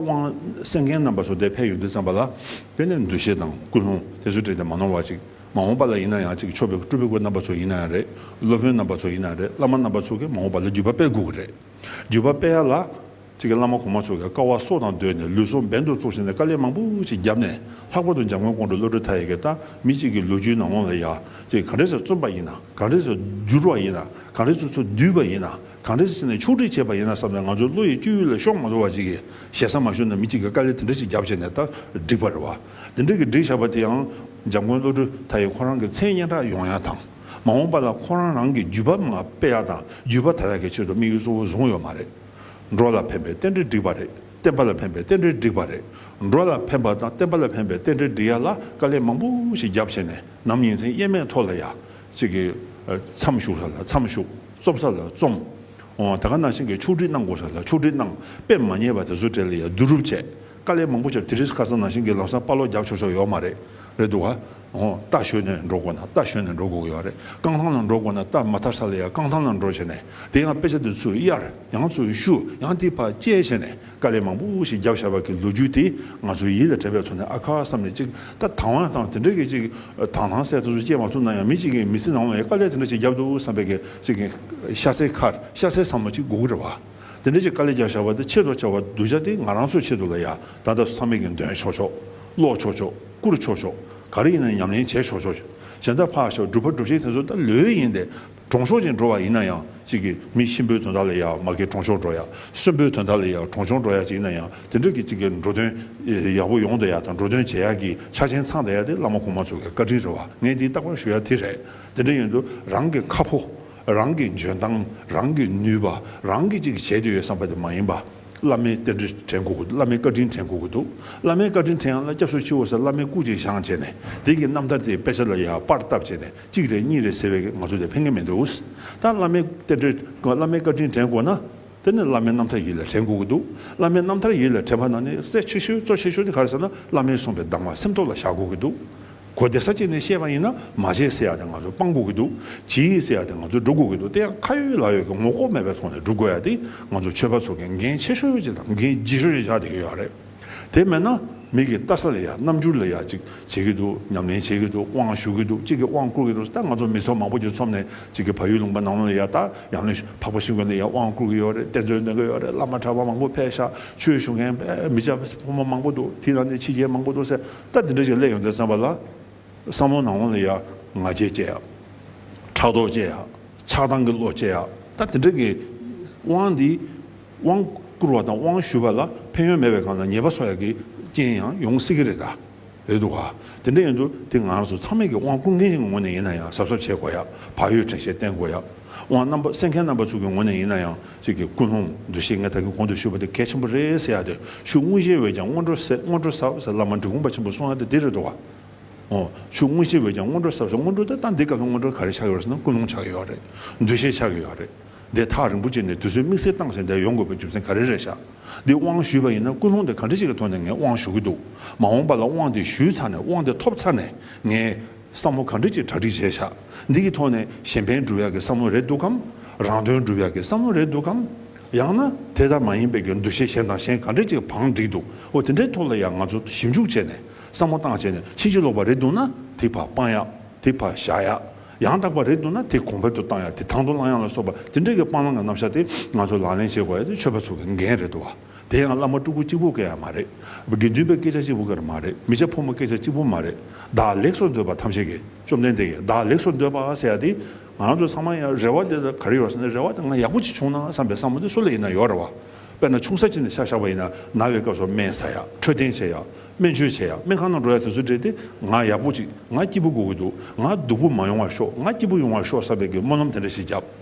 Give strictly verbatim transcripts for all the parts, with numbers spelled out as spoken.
དབང་གསན་མཁན་རྣམ་པ་ཚོ་དེ་ཕེབས་ཡོང་དུས་ཙམ་པ་ལ། དེ་ནས་འདུ་ཤེས་དང་ཀུན་སློང་དེ་ཚོ་སྤྲད་དེ་མ་ནོར་བ་ཅིག་མ་འོངས་པ་ལ་ཡིན་ན་ཡང་ཅིག་མཆོད་པའི་སྤྲུལ་པའི་སྐུ་རྣམ་པ་ཚོ་ཡིན་ན་ཡང་རེད། སློབ་དཔོན་རྣམ་པ་ཚོ་ཡིན་ན་རེད། བླ་མ་རྣམ་པ་ཚོ་གིས་མ་འོངས་པ་ལ་བརྒྱུད་པ་སྤེལ་དགོས་ཀྱི་རེད། བརྒྱུད་པ་སྤེལ་ཡ་ལ། ཅིག་གི་བླ་མ་གོང་མ་ཚོ་གི་དཀའ་བ་སྲོག་དང་བསྡོས་ནས་ལུས་ཟུངས་འབེན་དུ་བཙུགས་བྱས་ནས་དཀའ་ལས་མང་པོ་ཞིག་བརྒྱབ་ནས། ལྷག་པར་དུ་འཇམ་མགོན་ཀོང་སྤྲུལ་བློ་གྲོས་མཐའ་ཡས་ཀྱིས་ད་མི་གཅིག་གི་ལོ་རྒྱུས་ནང་ལོགས་ལ་ཡ་ཅིག་ག་འདྲས་སེ་བརྩམས་པ་ཡིན་ན། ག་འདྲས་སེ་བསྒྱུར་བ་ཡིན་ན། ག་འདྲས་སེ་ཚུར་བསྡུས་པ་ཡིན་ན། ག་འདྲས་སེ་བྱས་ནས་ཕྱོགས་སྒྲིག་བྱས་པ་ཡིན་ན་བསམ་ནས། ང་ཚོའི་བློ་ཡི་སྤྱོད་ཡུལ་ལ་ཤོང་མ་ཐུབ་པ་ཅིག་གི་ཞེ་ས་མ་ཞུ་ན། མི་གཅིག་གིས་དཀའ་ལས་དེ་འདྲ་ཞིག་བརྒྱབ་བྱས་ནས་ད་བསྒྲིགས་པ་རེད་བ། དེ་འདྲ་གི་བསྒྲིགས་བཞག་པ་དེ་ཡང་འཇམ་མགོན་བློ་གྲོས་མཐའ་ཡས་ཁོ་རང་གི་མཚན་སྙན་གྲགས་ཡོང་ཡ་དང་། མ་འོངས་པ་ལ་ཁོ་རང་རང་གི་བརྒྱུད་པ་མར་སྤེལ་ཡ་དང་བརྒྱུད་པ་དར་ཡ་གི་ཆེད་དུ་དམིགས་ཡུལ་གཙོ་བོ་བཟུང་ཡོད་མ་རེད། འགྲོ་ལ་ཕན་པའི་རྟེན་འབྲེལ་བསྒྲིགས་པ་རེད། བསྟན་པ་ལ་ཕན་པའི་རྟེན་འབྲེལ་བསྒྲིགས་པ་རེད། འགྲོ་ལ་ཕན་པ་དང་བསྟན་པ་ལ་ཕན་པའི་རྟེན་འབྲེལ་སྒྲིག་ཡ་ལ་དཀའ་ལས་མང་པོ་ཞིག་བརྒྱབ་བྱས་ནས། ནམ་ཡིན་ཚེ་དབྱེར་མེད་ཐོག་ལ་ཡ་ཅིག་གི་མཚམས་བཞུགས་ས་ལ་མཚམས་བཞུགས། རྩོམ་ས་ལ་རྩོམ། འོ་ད་ག་ནང་བཞིན་གྱི་ཕྱོགས་སྒྲིག་གནང་དགོས་ས་ལ་ཕྱོགས་སྒྲིག་གནང་། དཔེ་མ་ཉེས་པ་དེ་ཚོ་གྲས་ལ་ཡ་བསྡུ་རུབ་བྱས། དཀའ་ལས་མང་པོ་བརྒྱབ། དེ་རིང་ཁ་སང་ནང་བཞིན་གྱི་ལམ་སང་དཔའ་ལོག་རྒྱབ་ཆོག་ཆོག་ཡོད་མ་རེད། རེད་འདུག་ག་འོ་རྟ་ཞོན་ནས་འགྲོ་དགོས་ན་རྟ་ཞོན་ནས་འགྲོ་དགོས་ཀྱི་ཡོད་རེད། རྐང་ཐང་ལ་འགྲོ་དགོས་ན་རྟ་མ་ཐར་ས་ལ་ཡ་རྐང་ཐང་ལ་འགྲོ་བྱས་ནས། དེ་ཡང་དཔེ་ཆ་དེ་ཚུར་གཡར། ཡང་ཚུར་བཤུ། ཡང་དེ་ཕར་བཅད་བྱས་ནས། དཀའ་ལས་མང་པོ་ཞིག་བརྒྱབ་བཞག་པ་གི་ལོ་རྒྱུས་དེ་ང་ཚོའི་ཡིད་ལ་དྲན་པའི་ཐོག་ནས། ཨ་ཁ་བསམ་ནས་ཅིག་ད་དང་བ་དང་དེ་འདྲ་གི་ཅིག་དང་ཐང་ཟེར་དེ་ཚོ་བཅད་མ་ཐུབ་ན་ཡང་། མི་གཅིག་གིས་མི་ཚེ་ནང་ལ་ཡ་དཀའ་ལས་དེ་འདྲ་ཞིག་བརྒྱབ་འདུག་བསམ་པའི་གི་ཅིག་གི་ཤ་ཚའི་ཁར་ཤ་ཚའི་བསམ་བློ་ཅིག་དགོས་ཀྱི་རེད་བ། དེ་འདྲ་ཅིག་དཀའ་ལས་བརྒྱབ་བཞག་པ་དེ་ཆེད་དུ་བྱ་བ་གདུལ་བྱ་དེ་ང་རང་ཚོའི་ཆེད་དུ་ལ་ཡ། ད་ལྟ་ཚང་མས་ཀྱི་འདོན་ཆོག་ཆོག་ཀློག་ཆོག་ཆོག་བསྐུར་ཆོག་ཆོག་ག་རེ་ཡིན་ན་ཉམས་ལེན་བྱེད་ཆོག་ཆོག་བྱས་ད་ཕར་བཞག་སྒྲུབ་པ་སྒྲུབ་བྱེད་དེ་ཚོ་ད་ལོས་ཡིན་ཏེ། གྲོང་ཆོག་ཅིག་འགྲོ་བ་ཡིན་ན་ཡང་། གཅིག་གི་མི་གཤིན་པོའི་དོན་དག་ལ་ཡ་མ་གི་གྲོང་ཆོག་འགྲོ་ཡ། གསོན་པོའི་དོན་དག་ལ་ཡ་གྲོང་ཆོག་འགྲོ་ཡ་ཅིག་ཡིན་ན་ཡང་། དེ་འདྲ་གི་གཅིག་གི་འགྲོ་དོན་ཡག་པོ་ཡོང་བསྡད་ཡ་དང་། འགྲོ་དོན་བྱེད་ཡ་གི་ཆ་རྐྱེན་ཚང་བསྡད་ཡ་དེ་བླ་མ་གོང་མ་ཚོ་གི་བཀའ་དྲིན་རེད་བ། ངས་འདི་རྟག་པར་ཞུ་ཡ་དེ་རེད། དེ་འདྲ་ཡིན་དུས་རང་གི་ཁ་ཕོ། རང་གི་འཇོན་ཐང་། རང་གི་ནུས་པ། རང་གིས་ཅིག་བྱས་བསྡད་ཡོད་བསམ་པ་དེ་མ་ཡིན་པ། བླ་མའི་རྟེན་འབྲེལ་དྲན་དགོས་ཀྱི་འདུག་བླ་མའི་བཀའ་དྲིན་དྲན་དགོས་ཀྱི་འདུག་བླ་མའི་བཀའ་དྲིན་དྲན་ཡ་ལ་སྐྱབས་སུ་མཆིའོ་ཟེར་བླ་མའི་སྐུ་ཅིག་བཞེངས་བྱས་ནས། དེ་གི་རྣམ་ཐར་དེ་དཔེ་ཆ་ལ་ཡ་པར་བཏབ་བྱས་ནས། གཅིག་རེ་གཉིས་རེ་ཟེར་བས་ང་ཚོ་དེ་ཕན་གྱི་མི་འདུག་ད་བླ་མའི་རྟེན་འབྲེལ། བླ་མའི་བཀའ་དྲིན་དྲན་དགོས་ན། དེ་ནི་བླ་མའི་རྣམ་ཐར་ཡིད་ལ་དྲན་དགོས་ཀྱི་འདུག་བླ་མའི་རྣམ་ཐར་ཡིད་ལ་དྲན་པ་ནང་ནས་གལ་ཆེ་ཤོས་གཙོ་ཆེ་ཤོས་དེ་ག་རེ་ཟེར་ན། བླ་མས་གསུངས་པའི་གདམས་ངག་སེམས་ཐོག་ལ་བཞག་དགོས་ཀྱི་འདུག་གོ་བདེ་ས་གཅིག་ནས་བཤད་པ་ཡིན་ན། མ་བྱེད་ཟེར་ཡ་དེ་ང་ཚོ་སྤང་དགོས་ཀྱི་འདུག་བྱེད་ཟེར་ཡ་དེ་ང་ཚོ་སྒྲུབ་དགོས་ཀྱི་འདུག་དེ་ཡང་ཁ་ཡོད་ལག་ཡོད་ཀྱི་ངོ་ལྐོག་མེད་པའི་ཐོག་ནས་སྒྲུབ་དགོས་ཡ་དེ་ང་ཚོ་ཆོས་པ་ཚོ་གི་འགན་ཆེ་ཤོས་ཅིག་དང་འགན་ལྗིད་ཤོས་ཅིག་ཆགས་བསྡད་ཀྱི་ཡོད་རེད། དེ་མེད་ན་མི་གི་ལྟ་ས་ལ་ཡ་རྣམ་འགྱུར་ལ་ཡ་ཅིག་བྱེད་ཀྱི་འདུག་ཉམས་ལེན་བྱེད་ཀྱི་འདུག་དབང་ཞུ་གི་འདུག་གཅིག་གིས་དབང་བསྐུར་གྱི་འདུག་ད་ང་ཚོ་མི་ཚོགས་མང་པོ་ཅིག་འཛོམས་ནས་གཅིག་གིས་བལ་ཡུལ་ལུང་པ་ནང་ལ་ཡ། ད་ཡང་ན་འཕགས་པ་ཤིང་ཀུན་ལ་ཡ་དབང་བསྐུར་གྱི་ཡོད་རེད། རྟེན་མཛོད་འདོན་གྱི་ཡོད་རེད། བླ་མ་གྲྭ་པ་མང་པོ་ཕེབས་ཤག་ཆོས་ཞུ་མཁན་མི་སྐྱ་ཕོ་མོ་མང་པོ་འདུག་དེ་ནང་ནས་ཕྱི་རྒྱལ་མང་པོ་འདུག་ཟེར། ད་དེ་འདྲ་ཞིག་སླེབས་ཡོང་དུས་ཙམ་པ་ལ། བསམ་བློ་ནང་ལ་ཡ་ང་རྒྱལ་སྐྱེ་ཡ། ཕྲག་དོག་སྐྱེ་ཡ། ཆགས་སྡང་གི་བློ་སྐྱེ་ཡ། ད་དེ་འདྲ་གི་དབང་འདི། དབང་བསྐུར་བ་དང་དབང་ཞུ་བ་ལ་ཕན་ཡོན་མེད་པའི་སྒང་ལ་ཉེས་པ་བཟོ་ཡ་གི་རྐྱེན་ཡང་ཡོང་སྲིད་ཀྱི་རེད་ད། རེད་འདུག་ག་དེ་འདྲ་ཡིན་དུས་དེ་ང་རང་ཚོ་ཚང་མས་ཀྱི་དབང་བསྐུར་མཁན་གྱི་ངོས་ནས་ཡིན་ན་ཡང་གཟབ་གཟབ་བྱེད་དགོས་ཡ། བག་ཡོད་དྲན་ཤེས་བསྟེན་དགོས་ཡ། དབང་རྣམ་པ་གསན་མཁན་རྣམ་པ་ཚོ་གི་ངོས་ནས་ཡིན་ན་ཡང་། གཅིག་གི་ཀུན་སློང་འདུ་ཤེས་ངས་ད་གིན་གོང་དུ་ཞུས་པ་དེ་གལ་ཆེན་པོ་རེད་ཟེར་ཡ་དེ། ཆུ་དངོས་གཞིར་འོས་ཀྱང་སྔོན་འགྲོ་ཟད། སྔོན་འགྲོ་ཟད་ཟེར་བླ་མ་འབྲི་གུང་པ་ཆེན་པོས་གསུངས་ཡ་དེ་འདི་རེད་འདུག་ག་འོ། ཆུ་དངོས་གཞིར་འོས་ཀྱང་སྔོན་འགྲོ་ཟད་ཟེར། སྔོན་འགྲོ་དེ་ད་འདི་སྐབས་ཀྱི་སྔོན་འགྲོ་ག་རེ་ཆགས་ཡོད་རེད་ཟེར་ན། ཀུན་སློང་ཆགས་ཡོད་རེད། འདུ་ཤེས་ཆགས་ཡོད་རེད། འདི་ཐག་རིང་པོ་བྱས་ནས་དུས་ཚོད་དམིགས་བསལ་བཏང་ཟིན་དེ་ཡོང་དགོས་པའི་རྒྱུ་མཚན་ག་རེ་རེད་ཤག་འདི་དབང་ཞུས་པ་ཡིན་ན་ཀུན་སློང་དེ་ག་འདྲ་ཞིག་གི་ཐོག་ནས་ངས་དབང་ཞུ་གི་འདུག་མ་འོངས་པ་ལ་དབང་དེ་ཞུས་ཚར་ནས། དབང་དེ་ཐོབ་ཚར་ནས་ངས་བསམ་བློ་ག་འདྲ་ཅིག་གྲ་སྒྲིག་བྱས་ཤག་འདི་གི་ཐོག་ནས་གཞན་ཕན་སྒྲུབ་ཡག་གི་བསམ་བློ་རེད་འདུག་གམ། རང་དོན་སྒྲུབ་ཡག་གི་བསམ་བློ་རེད་འདུག་གམ། ཡང་ན་དེ་ལྟར་མ་ཡིན་པའི་གི་འདུ་ཤེས་གཞན་དང་གཞན་ག་འདྲ་ཅིག་བང་བསྒྲིགས་འདུག་འོ་དེ་འདྲའི་ཐོག་ལ་ཡང་ང་ཚོ་ཞིབ་འཇུག་བྱས་ནས། བསམ་བློ་བཏང་བྱས་ནས། ཕྱིན་ཅི་ལོག་པ་རེད་འདུག་ན་དེ་ཕར་སྤང་ཡག་དེ་ཕར་བཞག་ཡག་ཡང་དག་པ་རེད་འདུག་ན་དེ་གོང་འཕེལ་དུ་བཏང་ཡག་དེ་དང་དུ་བླང་ཡག་ལ་སོགས་པ་དེ་འདྲའི་གི་སྤང་བླང་གི་རྣམ་གཞག་དེ་ང་ཚོ་ལག་ལེན་བྱེད་དགོས་ཡག་དེ་ཆོས་པ་ཚོ་གི་འགན་རེད་འདུག་བ། དེ་ཡང་བླ་མ་སྤྲུལ་སྐུ་གཅིག་པུ་གི་ཡང་མ་རེད། དགེ་འདུན་པའི་སྐད་ཆ་གཅིག་པུ་གི་མ་རེད། མི་སྐྱ་ཕོ་མོ་སྐད་ཆ་གཅིག་པུ་མ་རེད། བདག་ལེགས་སུ་འདོད་པ་ཐམས་ཅད་ཀྱི། བཅོམ་ལྡན་འདས་ཀྱིས་བདག་ལེགས་སུ་འདོད་པ་ཟེར་ཡག་དེ། ང་རང་ཚོ་ཚང་མ་ཡང་རེ་བ་དེ་ག་རེ་ཡོད་ཟེར་ན། རེ་བ་དེ་ང་ཡག་པོ་ཅིག་བྱུང་ན་བསམ་པའི་བསམ་བློ་དེ་སུ་ལ་ཡིན་ན་ཡོད་རེད་བ། དཔེར་ན་ཆུང་ས་ཅིག་ནས་ཆ་བཞག་པ་ཡིན་ན། ན་བའི་སྐབས་སུ་སྨན་ཟ་ཡག་འཕྲོད་བསྟེན་བྱེད་ཡག་སྨན་བཅོས་བྱེད་ཡག་སྨན་ཁང་ནང་འགྲོ་ཡག་དེ་ཚོ་འདྲ་དེ་ང་ཡག་པོ་ཅིག་ང་སྐྱིད་པོ་དགོས་ཀྱི་འདུག་ང་སྡུག་པོ་མ་ཡོང་བ་ཤོག་ང་སྐྱིད་པོ་ཡོང་བ་ཤོག་བསམ་པའི་གི་སྨོན་ལམ་དེ་འདྲ་ཞིག་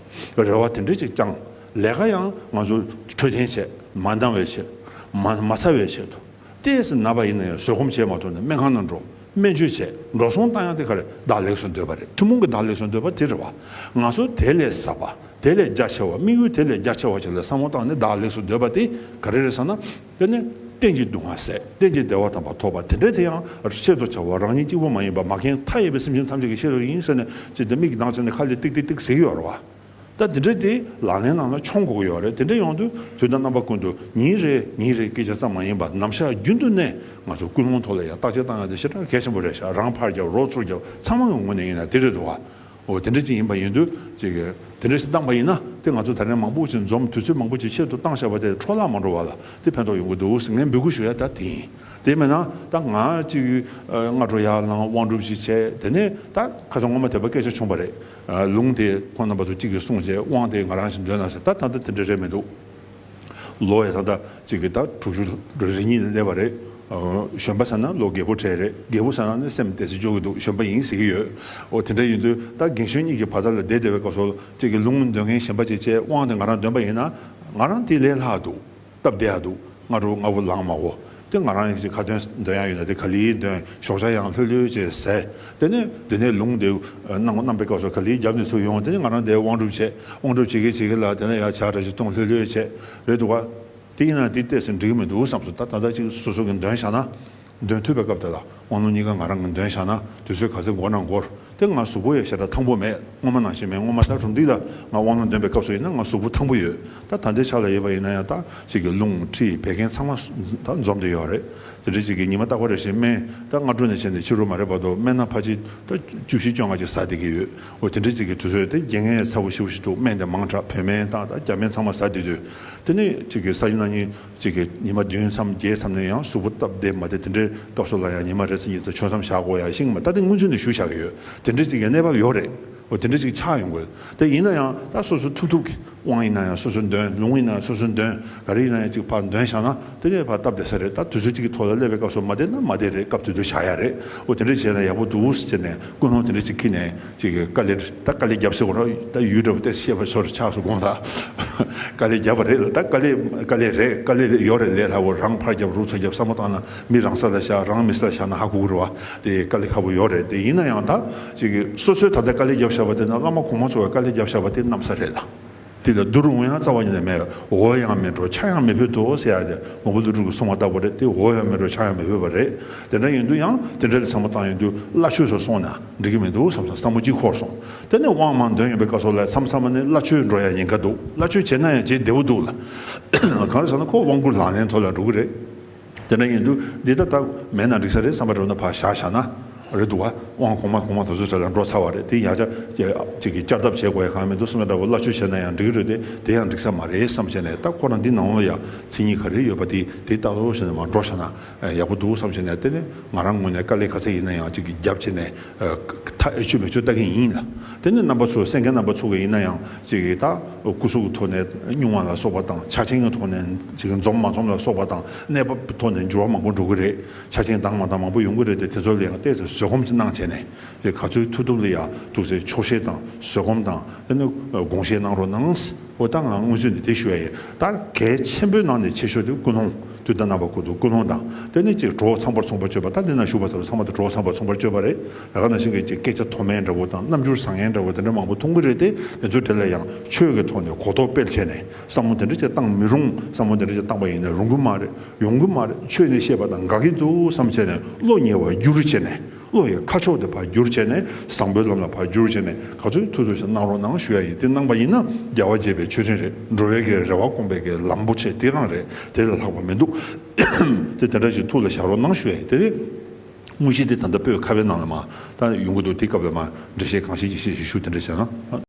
བརྒྱབ། རེ་བ་དེ་འདྲ་ཞིག་བཅངས། ལས་ཀ་ཡང་ང་ཚོ་འཕྲོད་བསྟེན་བྱེད། མ་འདང་བའི་ཆེད། མ་མ་ཚར་བའི་ཆེད་དུ། ཏོག་ཙམ་ན་པ་ཡིན་ན་ཡང་བཟོད་སྒོམ་བྱེད་མ་ཐུབ་ན་སྨན་ཁང་ནང་འགྲོ། སྨན་བཅོས་བྱེད། འགྲོ་སོང་བཏང་ཡག་དེ་ག་རེ། བདག་ལེགས་སུ་འདོད་པ་རེད། ཐུན་མོང་གི་བདག་ལེགས་སུ་འདོད་པ་དེ་རེད་བ། ང་ཚོ་དེ་ལས་ཟབ་པ། དེ་ལས་རྒྱ་ཆེ་བ། དམིགས་ཡུལ་དེ་ལས་རྒྱ་ཆེ་བ་ཞིག་ལ་བསམ་བློ་བཏང་ནས་བདག་ལེགས་སུ་འདོད་པ་དེ་ག་རེ་རེད་ཟེར་ན། དེ་ནི་གཏན་གྱི་སྡུག་བསྔལ་ཟད། གཏན་གྱི་བདེ་བ་དམ་པ་ཐོབ་པ་དེ་འདྲ་དེ་ཡང་ཆེད་དུ་བྱ་བ་རང་ཉིད་གཅིག་པུ་མ་ཡིན་པ། མ་མཁན་མཐའ་ཡས་པའི་སེམས་ཅན་ཐམས་ཅད་ཀྱི་ཆེད་དུ་ཡིན་ཟེར་ནས་ཅིག་དེ་མིག་གདངས་བྱས་ནས་ཁ་ལ་ཏིག་ཏིག་ཏིག་ཟེར་གྱི་ཡོད་རེད་བ། ད་དེ་འདྲ་དེ་ལག་ལེན་ནང་ལ་འཁྱོངས་དགོས་ཀྱི་ཡོད་རེད། དེ་འདྲ་ཡོང་དུས་དུས་དང་རྣམ་པ་ཀུན་ཏུ་ཉིན་རེ་ཉིན་རེ་སྐད་ཆ་ཙམ་མ་ཡིན་པར་ནམ་ཞག་རྒྱུན་དུ་ནས་ང་ཚོ་ཀུན་སློང་ཐོག་ལ་ཡང་བརྟག་དཔྱད་བཏང་ཡ་དེ་ཞེ་དྲག་གལ་ཆེན་པོ་རེད་ཤག་རང་ཕར་རྒྱབ་རོགས་ཚུར་རྒྱབ་ཚང་མ་གི་ངོས་ནས་ཡིན་ན་དེ་རེད་འདུག་བ། འོ་དེ་འདྲ་ཅིག་ཡིན་པ་ཡིན་དུས་ཅིག་གི་དེ་འདྲ་ཞིག་བཏང་པ་ཡིན་ན་དེ་ང་ཚོ་ད་རེས་མང་པོ་ཅིག་འཛོམས་དུས་ཚོད་མང་པོ་ཅིག་ཆེད་དུ་བཏང་བཞག་པ་དེ་འཕྲོ་བརླག་མ་འགྲོ་བ་ལ་དེ་ཕན་ཐོགས་ཡོང་གི་འདུག་ཟེར་ངས་འབོད་སྐུལ་ཞུ་ཡ་ད་དེ་ཡིན། དེ་མིན་ན་ད་ང་ཅིག་སྔ་དྲོ་ཡར་ལངས་དབང་སྒྲུབ་ཅིག་བྱས། དེ་ནས་ད་ཁ་སང་སྔོན་མ་དེ་པ་སྐད་ཆ་བྱུང་བ་རེད། ལུང་དེ་ཁོང་རྣམ་པ་ཚོ་གཅིག་གིས་གསུངས་བྱས་དབང་དེ་ང་རང་ཞིག་འདོན་ན་ཟེར། ད་ད་ལྟ་དེ་འདྲ་རེད་མི་འདུག་ལོ་ཡ་ད་ལྟ་གཅིག་གིས་ད་དྲུག་ཅུ་རེ་གཉིས་ལ་སླེབས་པ་རེད། གཞོན་པ་ཟེར་ན་ལོ་རྒས་པོ་གྲས་རེད། རྒས་པོ་ཟེར་ན་ནི་སེམས་བདེ་སེ་འཇོག་གི་འདུག་གཞོན་པ་ཡིན་ཟེར་གྱི་ཡོད། འོ་དེ་འདྲ་ཡིན་དུས་ད་རྒན་གཞོན་གཉིས་ཀྱི་བར་ཐག་ལ་བསྡད་བསྡད་པའི་སྐབས་སུ་གཅིག་གིས་ལུང་འདོན་མཁན་གཞན་པ་ཅིག་བྱས་དབང་དེ་ང་རང་འདོན་པ་ཡིན་ན་ང་རང་དེ་ལས་ལྷག་འདུག་སྟབས་བདེ་ཡ་འདུག་སྔ་དྲོ་སྔ་པོ་ལངས་མ་གོ། དེ་ང་རང་ཡང་ཅིག་ཁ་འདོན་འདོན་ཡ་ཡོད་ན་དེ་ག་ལེར་འདོན། ཞོགས་ཇ་ཡང་ལྷོད་ལྷོད་བྱས་ཟས། དེ་ནས་དེ་ནས་ལུང་དེ་གནང་གནང་པའི་སྐབས་སུ་ག་ལེར་རྒྱབ་ནས་ཚུར་ཡོང་། དེ་ནས་ང་རང་དེ་དབང་སྒྲུབ་བྱས། དབང་སྒྲུབ་བྱེད་ཀྱི་བྱེད་ཀྱི་ལ་དེ་ནས་ཡར་ཇ་འདྲ་ཞིག་བཏུང་ལྷོད་ལྷོད་བྱས་རེད་འདུག་ག་དེ་ཡིན་ན་དེ་ཏོག་ཙམ་འགྲིག་གི་མི་འདུག་བསམ་སོང་། ད་ད་ལྟ་ཅིག་སོ་སོ་གིས་འདོན་བཞག་ན། འདོན་ཐུབ་པའི་སྐབས་དེ་ལ་དབང་ལུང་གཉིས་ཀ་ང་རང་གིས་འདོན་བཞག་ན་དུས་ཚོད་ག་ཚོད་འགོར་ན་འགོར། དེ་ང་གཟུགས་པོ་ཡང་ཞེ་དྲག་ཐང་པོ་མེད། སྔོན་མ་ནང་བཞིན་མེད། སྔོན་མ་ད་གྲུམ་འདི་ལ་ང་དབང་ལུང་འདོན་པའི་སྐབས་སུ་ཡིན་ན་ང་གཟུགས་པོ་ཐང་པོ་ཡོད། ད་ད་ལྟའི་ཆ་ལ་ཡིན་པ་ཡིན་ན་ཡང་ད་ཅིག་གི་རླུང་མཁྲིས་བད་ཀན་ཚང་མ་ད་འཛོམས་བསྡད་ཡོད་རེད། དེ་འདྲ་ཅིག་གི་ཉི་མ་རྟག་པ་རེ་བཞིན་སྨན་ད་སྔ་དྲོ་ནས་བྱས་ནས་ཕྱི་དྲོ་མ་རེད་བར་དུ་སྨན་སྣ་ཕལ་ཆེར་ད་བཅུ་བཞི་བཅོ་ལྔ་ཅིག་ཟ་བསྡད་ཀྱི་ཡོད། འོ་དེ་འདྲ་ཅིག་གི་དུས་ཚོད་དེ་རྐྱེན་ངན་ཚ་པོ་ཞེ་པོ་ཞིག་འདུག་སྨན་དེ་མང་དྲགས་བོད་སྨན་དང་ད་རྒྱ་སྨན་ཚང་མ་ཟ་བསྡད་དུས། དེ་ནས་ཅིག་གི་ས་ཡིན་ན་ནི། གཅིག་གིས་ཉི་མ་བདུན་མཚམས་བརྒྱད་མཚམས་ནས་ཡང་གཟུགས་པོ་སྟབས་བདེ་མ་བདེ་དེ་འདྲའི་སྐབས་སུ་ལ་ཡང་ཉི་མ་རེ་ཚེ་གཉིས་ཚེ་མཆོད་མཚམས་བཞག་དགོས་ཡ་ཤེས་ཀྱི་མ། ད་དེ་སྔོན་ཚུད་ནས་ཞུ་བཞག་གི་ཡོད། དེ་འདྲའི་ཅིག་གི་གནས་བབ་ཡོད་རེད། འོ་དེ་འདྲའི་ཅིག་ཆགས་ཡོང་དགོས། དེ་ཡིན་ན་ཡང་ད་སོ་སོ་ཐུབ་ཐུབ་ཀྱིས་དབང་ཡིན་ན་ཡང་སོ་སོས་འདོན། ལུང་ཡིན་ན་ཡང་སོ་སོས་འདོན། ག་རེ་ཡིན་ན་ཡང་ཅིག་ཕར་འདོན་བཞག་ན་དེ་ནས་ཕར་སྟབས་བདེ་ས་རེད། ད་དུས་ཚོད་གཅིག་གི་ཐོག་ལ་སླེབས་པའི་སྐབས་སུ་མ་བདེ་ན་མ་བདེ་རེད། སྐབས་དེ་དུས་བཞག་ཡ་རེད། འོ་དེ་འདྲ་བྱས་ན་ཡག་པོ་འདུག་ཟེར་ནས་ཀུན་སློང་དེ་འདྲ་ཅིག་འཁྱེར་ནས། ཅིག་གི་དཀའ་ལས། ད་དཀའ་ལས་རྒྱབ་ཟེར་དགོས་རེད། ད་ཡུལ་འདྲ་བོ་དེ་ཤེས་པ་ཚོར་ཆགས་སུ་དགོངས་དག་དཀའ་ལས་རྒྱབ་པ་རེད་ལ། ད་དཀའ་ལས་དཀའ་ལས་རེད། དཀའ་ལས་ཡོད་རེད། ལས་སླ་བོ་རང་ཕར་རྒྱབ་རོགས་ཚུར་རྒྱབ་བསམ་བློ་བཏང་ན་མི་རང་ས་ལ་བཞག་རང་མི་ས་ལ་བཞག་ན་ཧ་གོ་གི་རེད་བ། དེ་དཀའ་ལས་ཁག་པོ་ཡོད་རེད། དེ་ཡིན་ན་ཡང་ད་ཅིག་གི་སོ་སོས་ད་ལྟ་དཀའ་ལས་རྒྱབ་བཞག་པ་དེ་ན་བླ་མ་གོང་མ་ཚོ་ག་དཀའ་ལས་རྒྱབ་བཞག་པ་དེ་གནམ་ས་རེད་ལ། དེ་ལ་བསྡུར་འོང་ཡང་རྩ་བ་ཉིད་ནས་མེད། འོ་ཡང་མི་འགྲོ་ཆ་ཡང་མི་ཕོད་དོ་ཟེར་ཡ་དེ་མང་པོ་ཀླུ་སྒྲུབ་ཀྱིས་གསུངས་པ་ལྟ་བུ་རེད། དེ་འོ་ཡང་མི་འགྲོ་ཆ་ཡང་མི་ཕོད་པ་རེད། དེ་འདྲ་ཡིན་དུས་ཡང་དེ་འདྲ་ལ་བསམ་བློ་བཏང་ཡོང་དུས་བླ་མཆོད་སོགས་སོང་ན་འགྲིག་གི་མི་འདུག་བསམ་བསམ་བསམ་བློ་གཅིག་འཁོར་སོང་། དེ་ནས་དབང་མར་འདོན་ཡོང་པའི་སྐབས་སུ་ལ་མཚམས་མཚམས་མ་ནས་བླ་མཆོད་འགྲོ་ཡ་ཉེན་ཁ་འདུག་བླ་མཆོད་བྱས་ན་ཡང་བྱེད་བདེ་བོ་འདུག་ལ། གང་རེད་ཟེར་ན་ཁོ་དབང་བསྐུར་ལག་ལེན་ཐོག་ལ་འགྲོ་གི་རེད། དེ་འདྲ་ཡིན་དུས་འདི་ལྟ་སྟབས་མེད་ན་འགྲིག་ས་རེད་བསམ་པ་འགྲོ་ན་ཕར་བཞག་བཞག་ན་རེད་འདུག་བ། དབང་གོང་མ་གོང་མ་དེ་ཚོ་གྲས་ལ་འགྲོ་ཚར་བ་རེད། དེ་ཡང་བསྐྱར་ཅིག་གི་བསྐྱར་ལྡབ་བྱེད་དགོས་ཡ་གང་མི་འདུག་བསམ་ཡ་འདྲ་བོ། བླ་མཆོད་བྱས་ན་ཡང་འགྲིག་གི་རེད་དེ། དེ་ཡང་འགྲིག་ས་མ་རེད་བསམ་བྱས་ནས། ད་ཁོ་རང་འདི་ནང་ལ་ཡ་མཚན་ཉིད་ག་རེ་ཡོད་པ་དེ་དེ་ལྟ་རོགས་བྱས་ནས་མར་འགྲོ་བཞག་ན་ཡག་པོ་འདུག་བསམ་བྱས་ནས། དེ་ནས་ང་རང་ངོས་ནས་དཀའ་ལས་ག་ཚད་ཡིན་ན་ཡང་ཅིག་གི་རྒྱབ་བྱས་ནས་ད་ཨེ་ཆོད་མེ་ཆོད་ལྟ་གི་ཡིན་ལ། དེ་ནས་རྣམ་པ་ཚོ་གསན་མཁན་རྣམ་པ་ཚོ་གི་ཡིན་ན་ཡང་ཅིག་གི་ད་སྐུ་གཟུགས་ཀྱི་ཐོག་ནས་སྙུང་བ་ལ་སོགས་པ་དང་། ཆ་རྐྱེན་གྱི་ཐོག་ནས་ཅིག་འཛོམས་མ་འཛོམས་ལ་སོགས་པ་དང་། གནས་བབ་ཀྱི་ཐོག་ནས་འགྱུར་བ་མང་པོ་འགྲོ་གི་རེད། ཆ་རྐྱེན་དང་མ་དང་མང་པོ་ཡོང་གི་རེད་དེ། དེ་ཚོ་ལ་ཡང་ཏོག་ཙམ་བཟོད་སྒོམ་ཅིག་གནང་བྱས་ནས། དེ་ག་ཚོད་ཐུབ་ཐུབ་ལ་ཡ་ཐུགས་སྲས་ཆོག་ཤེས་དང་བཟོད་སྒོམ་དང་། དེ་ནས་དགོངས་བཞེས་གནང་རོགས་གནང་། འོ་ད་ང་སྔོན་ཚུད་ནས་དེ་ཞུ་ཡ་ཡིན། ད་གལ་ཆེན་པོའི་ནང་ནས་ཆེ་ཤོས་དེ་ཀུན་སློང་། དུས་དང་རྣམ་པ་ཀུན་ཏུ་ཀུན་སློང་དང་། དེ་ནས་ཅིག་གྲོགས་ཚངས་པར་མཚུངས་པར་སྤྱོད་པ། ད་འདི་ན་བཞུགས་པ་ཚོ་ཚང་མ་དང་གྲོགས་ཚངས་པར་མཚུངས་པར་སྤྱོད་པ་རེད། ད་ག་ནང་བཞིན་གྱི་ཅིག་སྐད་ཆ་མཐོ་དམན་འདྲ་བོ་དང་རྣམ་འགྱུར་བཟང་ངན་འདྲ་བོ་དེ་འདྲ་མང་པོ་མཐོང་གི་རེད་དེ། དེ་ཚོ་དེ་ལ་ཡང་ཆོས་ཀྱི་ཐོག་ནས་གོ་རྟོགས་སྤེལ་བྱས་ནས། བསམ་བློ་དེ་འདྲ་ཅིག་བཏང་མི་རུང་། བསམ་བློ་དེ་འདྲ་ཅིག་བཏང་པ་ཡིན་ན་རུང་གི་མ་རེད། ཡོང་གི་མ་རེད། ཆོས་ནས་བཤད་པ་དང་འགལ་གྱི་འདུག་བསམ་བྱས་ནས་བློ་ཉེ་བར་བསྒྱུར་བྱས་ནས། བློ་ཡི་ཁ་ཕྱོགས་དེ་ཕར་བསྒྱུར་བྱས་ནས། བཟང་པོའི་ལམ་ལ་ཕར་བསྒྱུར་བྱས་ནས། ག་ཚོད་ཐུབ་ཐུབ་ཞིག་གནང་རོགས་གནང་ཞུ་ཡ་ཡིན། དེ་གནང་པ་ཡིན་ན་རྒྱལ་བ་དགྱེས་པའི་མཆོད་སྤྲིན་རེད། འགྲོ་བའི་གི་རེ་བ་སྐོང་པའི་གི་ལམ་པོ་ཆེ་དེ་རང་རེད། དེ་ལས་ལྷག་པ་མི་འདུག་དེ་དེ་འདྲ་ཞིག་ཐུགས་ལ་བཞག་རོགས་གནང་ཞུ་ཡ་ཡིན། དེ་ནས་དངོས་གཞི་དེ་ད་ལྟ་བོད་ཁ་བའི་ནང་ལ་མར་ད་ཡོང་གི་འདུག་དེ་སྐབས་ལ་མར་འགྲེལ་བཤད་གང་ཤེས་ཅི་ཤེས་ཤིག་ཞུ། དེ་འདྲ་བྱས་ན།